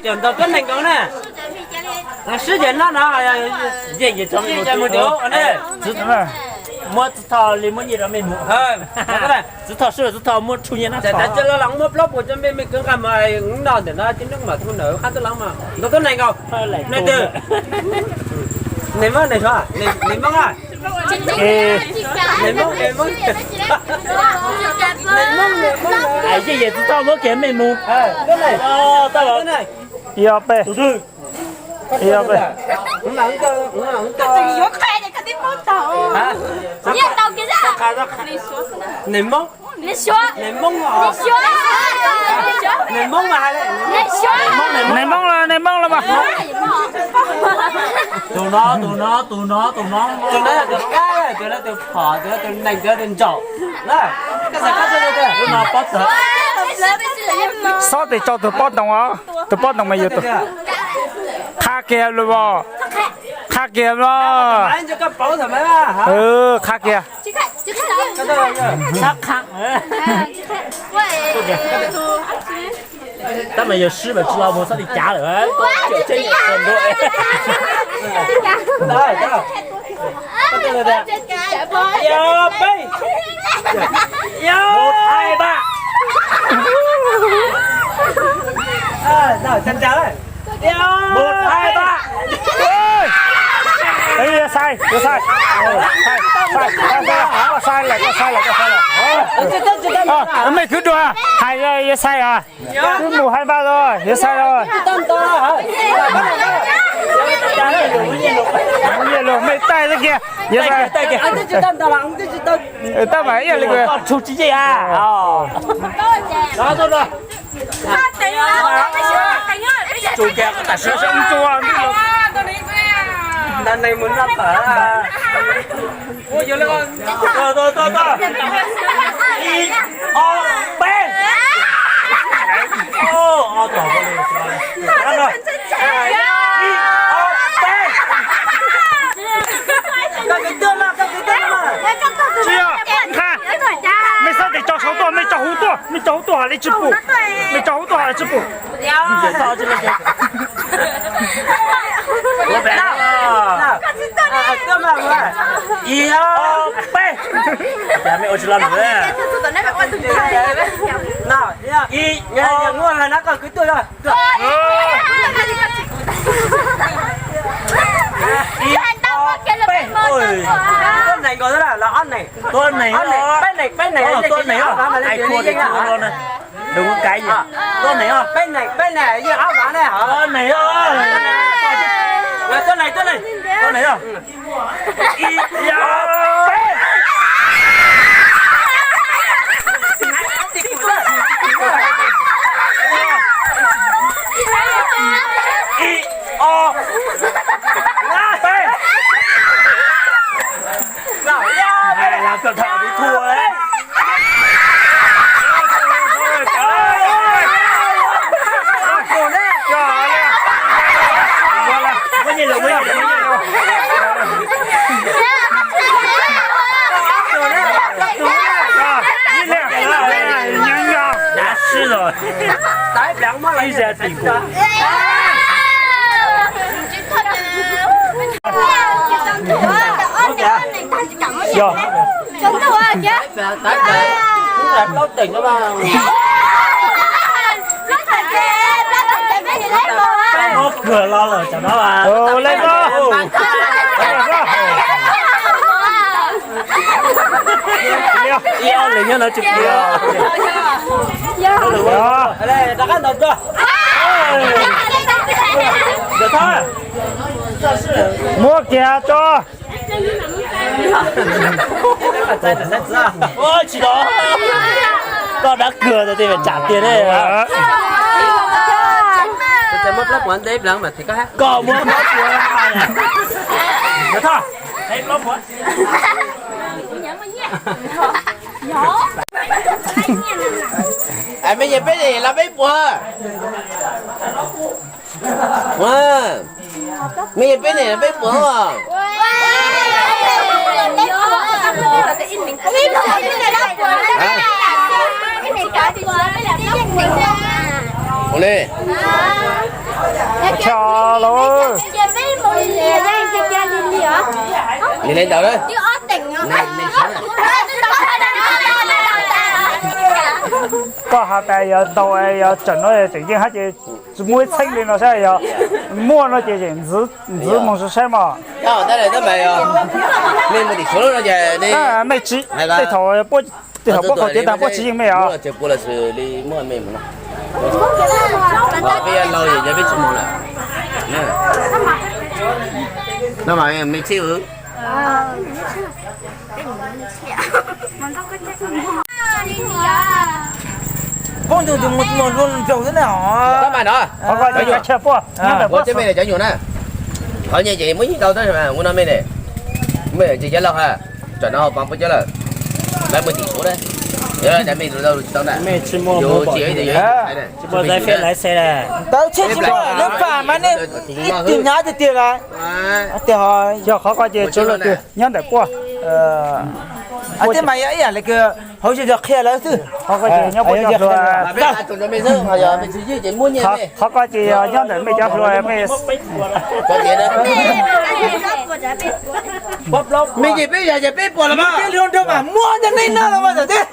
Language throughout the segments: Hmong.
Cov ntau tuab neeg nkaus na. Sib ceg no no, muab txwv tho li muab nyiaj rau mej mus. Txwv tho sib txwv tho muab tshuj nyiaj na. Muab plaub puas rau mej, mej kwv nqa mus no ntawm no tib nub mam thu ntawm qab tuab leej mas ntau tuab neeg nkaus. Neeg twg? Neeg Moob, neeg Suav, neeg Moob a? Neeg Moob, neeg Moob. Yeej yem txwv tho muab kiag mej mus. Yog peb, yog peb. Neeg Moob, neeg Moob, neeg Moob mas hais li. Neeg Moob los, neeg Moob los mas. Tus no, tus no, tus no, tus no, tus no yog tus kab, tus no tus phom, tus no tus neeg, tus no tus ntsaum. Lub no pob tawg. Xob tes tso tus pob ntoo os, tus pob ntoo mas yog tus. Qha kiag los, qha kiag los. Qha kiag. Tab mas yog swb mas tsis los mus xob tes cav lawm. Mus thaiv pab. Mus thaiv pab. Yuav xais, yuav xais. Koj xais lawm, koj xais lawm, koj xais lawm. Mej kwv dua, hais yuav xais os. Wb mus hais npaj los, yuav xais los. Mej taij xwb kiag, yuav xais. Tab mas ib yam li tshum tsis yeej a. Ib, ob, peb. Ib, ob, peb. Tsis yog, mej xob tes tso saum tuaj, mej tso huv tuaj, mej tso huv tuaj hais li tsis pum, mej tso huv tuaj hais li tsis pum. Ib, ob, peb. Ib, ob, peb. Tuab neeg nkaus los ob neeg. Tuab neeg, peb neeg, peb neeg, tuab neeg, ai khuv tes khuv los na. Tuab neeg, peb neeg, peb neeg yeej ob neeg ne. Tuab neeg, tuab neeg, tuab neeg. Ib, ob, peb. Ib, ob, peb. Làm cẩn thận bị thua đấy. Đá sứt rồi. Ib ra tim kuv. Yog. Muab kawg los lawm cov no. Ua li no. Ib ob leeg nyob no tsis pom. Muab kiag tso. Tsis tau. Koj dab kawg tias tsam tiag ne. Koj muab plaub puav. Plaub puav. Me nyuam peb ne los peb puas? Me nyuam peb ne los peb puas? Ua li. Li ntawd. Koj has tas yog tau, yog tseem no tseem yeej hab ces tsis muaj ib txheej li no saib, yog muaj no ces ntxiv ntxiv moog saib mog. Mej tsis, tej thaum, tej thaum puab qhov kev tag puab tsis yeej mej os. Qhov nyuam ces muab yig tau tab sis ua no mej ne, mej tsis cov laug ha, tsam no ho poob puab cov lawm, lawv muaj tim kuv na, yog cov mej tsis tau na, yus tsis, tsis muaj giấy phép lái xe na. Tau tsheb tsis muaj, lub pam mas nej ib tug hnyav tiag tiag lawm. Yog qhov ko ces tsuav luag twg nyob ntawm puab. Tej mas yog ib yam li hauv zog zog qhia lawv xwb. Qhov ko ces nyob puab cov hluas. Qhov ko ces yog nyob ntawm mej cov hluas mej. Mej ces peb yog ces peb puas los mas. Tej hluas nraug mas muab cov nej noj los mas txawm teb.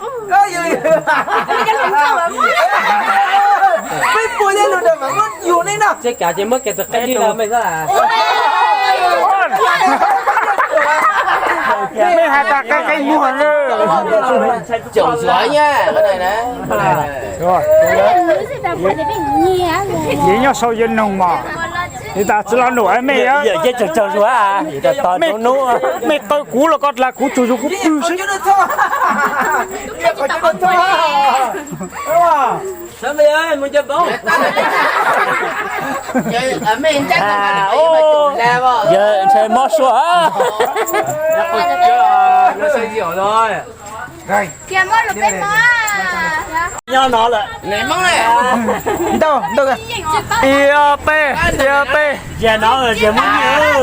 Peb puas tej hluas nraug mas muab yus nej noj. Ces kav ces muab kiag tus qeb li los mej xwb. Mej has tas qeb qeb muag. Caum zuav nyab. Yeej nyob sau yeej noog mas. Li tas tsis los num mej, mej qaw kuv los koj dlaag kuv tsuas yug kuv pwg xwb. Yawg ntshe mob suab. Nyob no lawm. Ntau, ntau. Tiag peb, tiag peb. Yog no yog muaj nyiaj.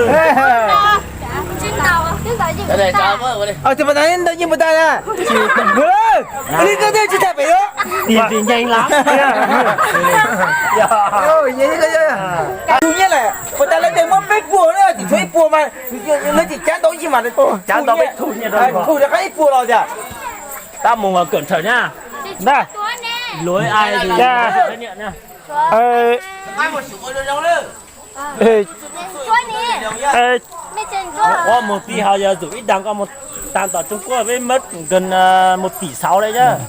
Tus pas tas ntau nyiaj puas tas na? Li koj twb tsis tham pem yuav. Tiag tiag nceeg lawm. Tus nyiaj lawm puas tas lawv tias muab peb puas na, tim tshuav ib puas mas lawv tim cav ntau ib mas, cav ntau peb thu nyiaj rau, thu rov qab ib puas los tiag. Tab mus kawm thawm na. Luav ai. Ua mus ti ho yog tus ib dag koj mus tas tom Trung Quốc peb muab mus tim xauv li thiab.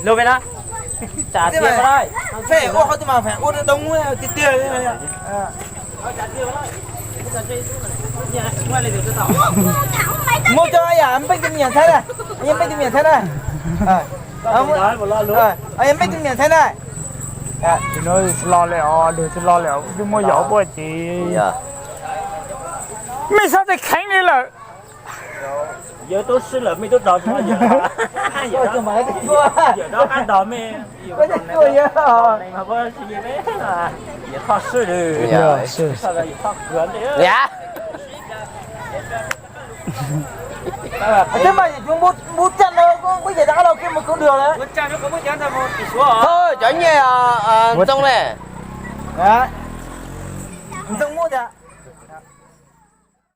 Lug peb na. Phej ua qhov twg mas phej ua tiag tiag. Muab cov yam npej tus me nyuam thaib na, npej tus me nyuam thaib na. Npej tus me nyuam thaib na. Tsis lo li os, lug tsis lo li os, yeej muaj yaum puab ces. Mej xob tej kheev li lawm. Yawg tub swb lawm mej tub dog, yawg dog qab dog mej, yawg tsis, yawg tho swb lawm. Twb mas yus npub caj no kuj yam rov qab los kiag mus koob dwg lawm. Thov cov nyiaj Ntxoo ne. Ntxoo muab tias.